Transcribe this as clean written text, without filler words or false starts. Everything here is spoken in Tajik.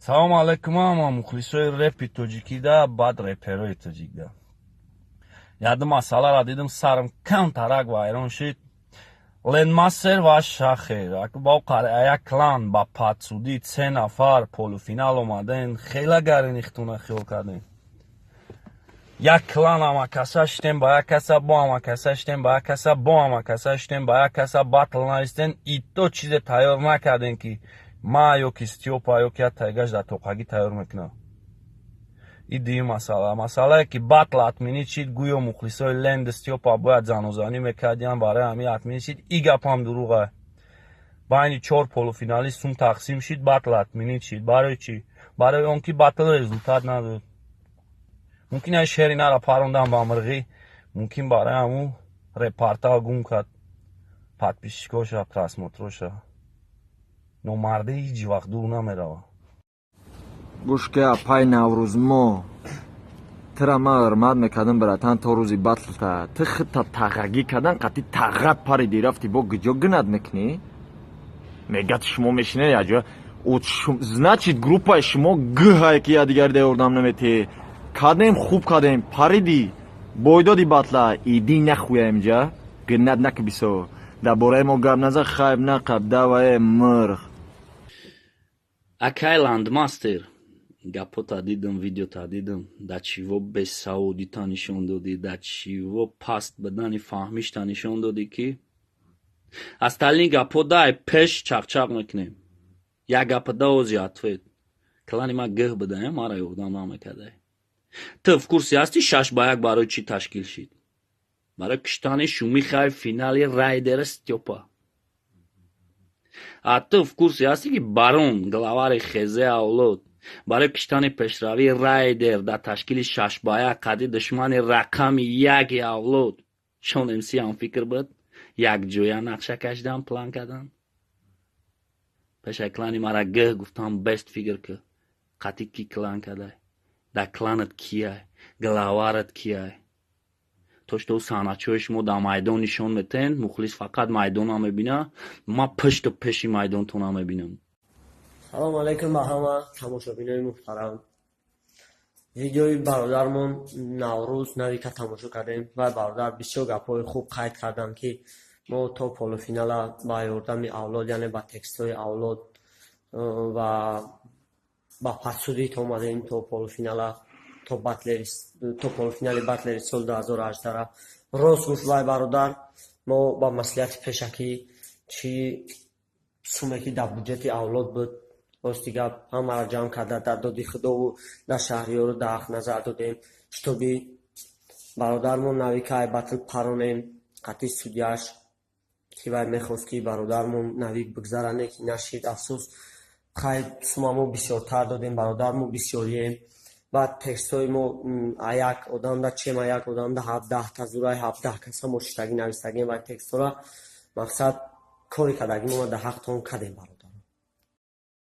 Салому алайкум, ҳама мухлисои репи тоҷикида, баъд реперои тоҷикда. Яду масъаларо дидим, сарам камтарак вайрон шид. Ленмастер ва Шахер як клан ба падсудӣ се нафар полуфинал омаден. Хела гаринихтуна хиёл кардем. Як клан ҳама каса шитем ба як каса, бо ҳама каса шитем ба як каса, бо ҳама каса шитем ба як каса, батл навистен, ито чизе тайёр накардем, ки ма ё ки Стёпа, ё ки як тайгаш дар тоқагӣ тайёр мекунам. И дуюм масъала, масъалае ки батл отменить шид, гӯё мухлисои Ленд, Стёпа бояд занозанӣ мекардиян, барои ҳамин отменить шид. И гапам дурӯға. Байни чор полуфиналист сум тақсим шид, батл отменить шид. Барои чӣ? Барои он ки батл результат надод. Мумкин ай шери нара парондан ба мирғӣ, мумкин барои ҳамун репортал гум кард подписчикоша, просмотроша. Номардӣ ҳеҷ вақт дур намерава. Гӯш ки, апай Наврӯзмо, тира ман ҳурмат мекардам, братан, то рӯзи батлта. Ту худта тағагӣ кардан қатъи тағат париди, рафти, бо гиҷо гинат мекунӣ? Мегӯяд, шумо мешинед яҷо, значит, группаи шумо гӯҳае, ки якдигари да ёрдам наметиҳӣ. Кардем, хуб кардем, париди, бойдоди батла, иди нахуя имҷа гинат наки бисо. Дар бораи мо гап назан, хайб нақаб давае мирғ. Акай Ландмастер, гапота дидам, видеота дидам, да чиво бесаводита нишон додӣ, да чиво паст будани фаҳмишта нишон додӣ, ки остальные гапҳо дай пеш чақчақ мекунем. Як гапа да ози ответ. Клани ма гӯҳ будаем, мара ёрдам намекардай. Ту в курсе ҳастӣ, 6 ба 1 барои чӣ ташкил шид? Барои киштани шумихаи финали Райдера Стёпа. А ту в курсе ҳастӣ, ки Барон, главари хезе авлод, барои киштани пешравии Райдер дар ташкили 6 ба 1 қади душмани рақами яки авлод Шон МС ҳамфикр буд, якҷоя нақша кашидан, план кардан? Пешай клани мара гӯ гуфтам, бест фигр ки қатъи ки клан кадай, дар кланат кияй, главарат кияй. То что санъатчиҳои шумо дар майдон нишон метен, мухлис фақат майдона мебина, ма пушту пеши майдонтона мебинам. Салому алайкум ба ҳама тамошобинои муҳтарам. Видеои бародармон Наврӯз навика тамошо кардем ва бародар бисёр гапҳои хуб қайд карданд, ки мо то полуфинала ба ёрдами авлод, яъне ба текстҳои авлод ва ба падсудит омадем то полуфинала, то батлери, то полуфинали батлери соли 2018. Рост гуфт вай бародар, мо ба маслиҳати пешакӣ, чӣ суме ки дар буҷети авлод буд, рости гап, ҳамаро ҷамъ карда, дар доди худову дар Шаҳриёру дар Ҳақназар додем, чтобы бародармон Навика ай батл паронем қатъи судьяш, ки вай мехост, ки бародармон Навик бигзаране, ки нашид, афсӯс. Хай, сума мо бисёртар додем, бародар, мо бисёрием. Баъд текстҳои мо як одамда чема, як одамда 17-та зурай, 17 каса мо шиштагӣ навистагем. Вай текстҳоро мақсад кори кардагӣ мо дар ҳақтон кардем, бародар.